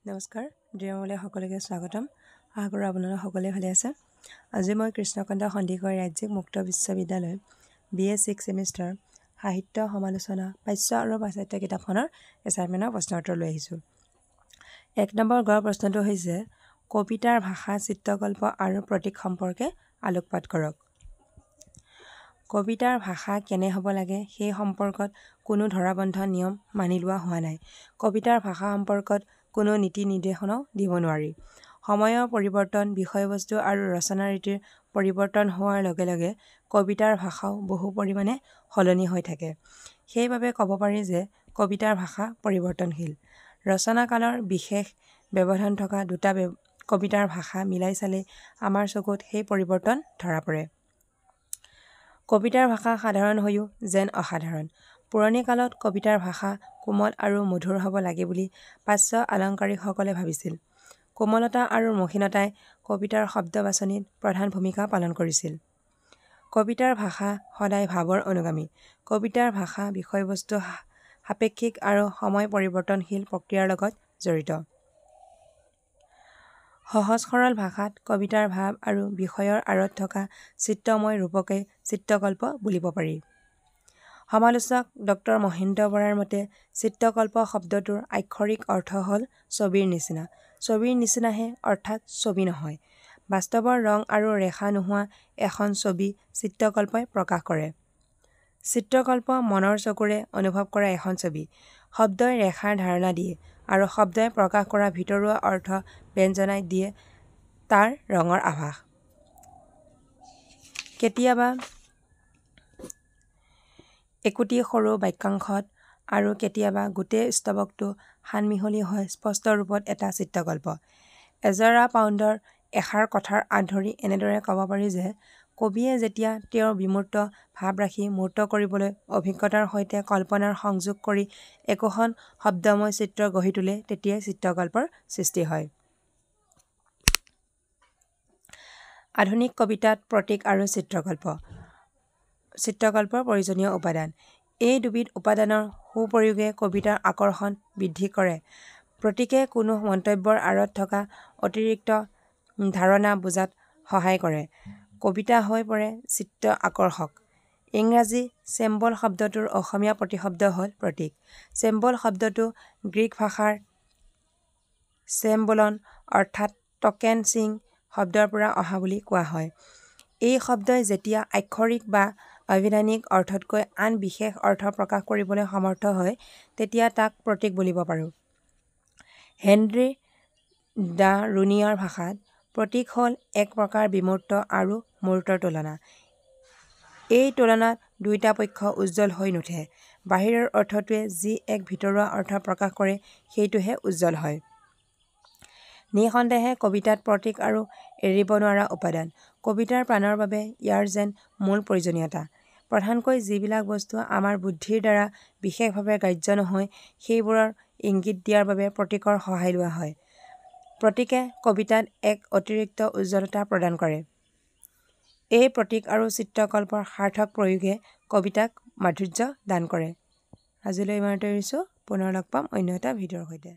নমস্কাৰ, ড্ৰিমলৈ সকলোকে স্বাগতম। আশা কৰোঁ আপোনালোক সকলোৱে ভালে আছে। আজি মই কৃষ্ণকান্ত সন্দিকৈ ৰাজ্যিক মুক্ত বিশ্ববিদ্যালয় বি এ ছিক্স ছেমিষ্টাৰ সাহিত্য সমালোচনা প্ৰাচ্য আৰু পাশ্চাত্য কিতাপখনৰ এছাইনমেণ্টৰ প্ৰশ্ন উত্তৰ লৈ আহিছোঁ। 1 নম্বৰ গড় প্ৰশ্নটো হৈছে কবিতাৰ ভাষা, চিত্ৰকল্প আৰু প্ৰতীক সম্পৰ্কে আলোকপাত কৰক। কবিতাৰ ভাষা কেনে হ'ব লাগে সেই সম্পৰ্কত কোনো ধৰাবন্ধা নিয়ম মানি লোৱা হোৱা নাই। কবিতাৰ ভাষা সম্পৰ্কত কোনো নীতি নিৰ্দেশনাও দিব নোৱাৰি। সময়ৰ পৰিৱৰ্তন, বিষয়বস্তু আৰু ৰচনাৰীতিৰ পৰিৱৰ্তন হোৱাৰ লগে লগে কবিতাৰ ভাষাও বহু পৰিমাণে সলনি হৈ থাকে। সেইবাবে ক'ব পাৰি যে কবিতাৰ ভাষা পৰিৱৰ্তনশীল। ৰচনাকালৰ বিশেষ ব্যৱধান থকা দুটা কবিতাৰ ভাষা মিলাই চালেই আমাৰ চকুত সেই পৰিৱৰ্তন ধৰা পৰে। কবিতাৰ ভাষা সাধাৰণ হৈও যেন অসাধাৰণ। পুৰণি কালত কবিতাৰ ভাষা কোমল আৰু মধুৰ হ'ব লাগে বুলি প্ৰাচ্য আলংকাৰিকসকলে ভাবিছিল। কোমলতা আৰু মসৃণতাই কবিতাৰ শব্দ বাছনিত প্ৰধান ভূমিকা পালন কৰিছিল। কবিতাৰ ভাষা সদায় ভাৱৰ অনুগামী। কবিতাৰ ভাষা বিষয়বস্তু সাপেক্ষিক আৰু সময় পৰিৱৰ্তনশীল প্ৰক্ৰিয়াৰ লগত জড়িত। সহজ সৰল ভাষাত কবিতাৰ ভাৱ আৰু বিষয়ৰ আঁৰত থকা চিত্ৰময় ৰূপকেই চিত্ৰকল্প বুলিব পাৰি। সমালোচক ডক্টৰ মহেন্দ্ৰ বৰাৰ মতে চিত্ৰকল্প শব্দটোৰ আক্ষৰিক অৰ্থ হ'ল ছবিৰ নিচিনা। ছবিৰ নিচিনাহে, অৰ্থাৎ ছবি নহয়। বাস্তৱৰ ৰং আৰু ৰেখা নোহোৱা এখন ছবি চিত্ৰকল্পই প্ৰকাশ কৰে। চিত্ৰকল্প মনৰ চকুৰে অনুভৱ কৰা এখন ছবি। শব্দই ৰেখাৰ ধাৰণা দিয়ে আৰু শব্দই প্ৰকাশ কৰা ভিতৰুৱা অৰ্থ ব্যঞ্জনাই দিয়ে তাৰ ৰঙৰ আভাস। কেতিয়াবা একোটি সৰু বাক্যাংশত আৰু কেতিয়াবা গোটেই স্তৱকটো সানমিহলি হয় স্পষ্ট ৰূপত এটা চিত্ৰকল্প। এজৰা পাউণ্ডৰ এষাৰ কথাৰ আঁত ধৰি এনেদৰে ক'ব পাৰি যে কবিয়ে যেতিয়া তেওঁৰ বিমূৰ্ত ভাৱৰাশি মূৰ্ত কৰিবলৈ অভিজ্ঞতাৰ সৈতে কল্পনাৰ সংযোগ কৰি একোখন শব্দময় চিত্ৰ গঢ়ি তোলে, তেতিয়াই চিত্ৰকল্পৰ সৃষ্টি হয়। আধুনিক কবিতাত প্ৰতীক আৰু চিত্ৰকল্পৰ প্ৰয়োজনীয় উপাদান। এই দুবিধ উপাদানৰ সুপ্ৰয়োগে কবিতাৰ আকৰ্ষণ বৃদ্ধি কৰে। প্ৰতীকে কোনো মন্তব্যৰ আঁৰত থকা অতিৰিক্ত ধাৰণা বুজাত সহায় কৰে। কবিতা হৈ পৰে চিত্ৰ আকৰ্ষক। ইংৰাজী চেম্বল শব্দটোৰ অসমীয়া প্ৰতিশব্দ হ'ল প্ৰতীক। চেম্বল শব্দটো গ্ৰীক ভাষাৰ চেম্বলন অৰ্থাৎ টকেন চিন শব্দৰ পৰা অহা বুলি কোৱা হয়। এই শব্দই যেতিয়া আক্ষৰিক বা আভিধানিক অৰ্থতকৈ আন বিশেষ অৰ্থ প্ৰকাশ কৰিবলৈ সমৰ্থ হয়, তেতিয়া তাক প্ৰতীক বুলিব পাৰোঁ। হেনৰী the ৰুনিয়াৰ ভাষাত প্ৰতীক হ'ল এক প্ৰকাৰ বিমূৰ্ত আৰু মূৰ্তৰ তুলনা। এই তুলনাত দুয়োটা পক্ষ উজ্জ্বল হৈ নুঠে। বাহিৰৰ অৰ্থটোৱে যি এক ভিতৰুৱা অৰ্থ প্ৰকাশ কৰে সেইটোহে উজ্জ্বল হয়। নিঃসন্দেহে কবিতাত প্ৰতীক আৰু এৰিব নোৱাৰা উপাদান। কবিতাৰ প্ৰাণৰ বাবে ইয়াৰ যেন মূল প্ৰয়োজনীয়তা। প্ৰধানকৈ যিবিলাক বস্তু আমাৰ বুদ্ধিৰ দ্বাৰা বিশেষভাৱে গ্ৰাহ্য নহয়, সেইবোৰৰ ইংগিত দিয়াৰ বাবে প্ৰতীকৰ সহায় লোৱা হয়। প্ৰতীকে কবিতাত এক অতিৰিক্ত উজ্জ্বলতা প্ৰদান কৰে। এই প্ৰতীক আৰু চিত্ৰকল্পৰ সাৰ্থক প্ৰয়োগে কবিতাক মাধুৰ্য দান কৰে। আজিলৈ ইমানতে এৰিছোঁ। পুনৰ লগ পাম অন্য এটা ভিডিঅ'ৰ সৈতে।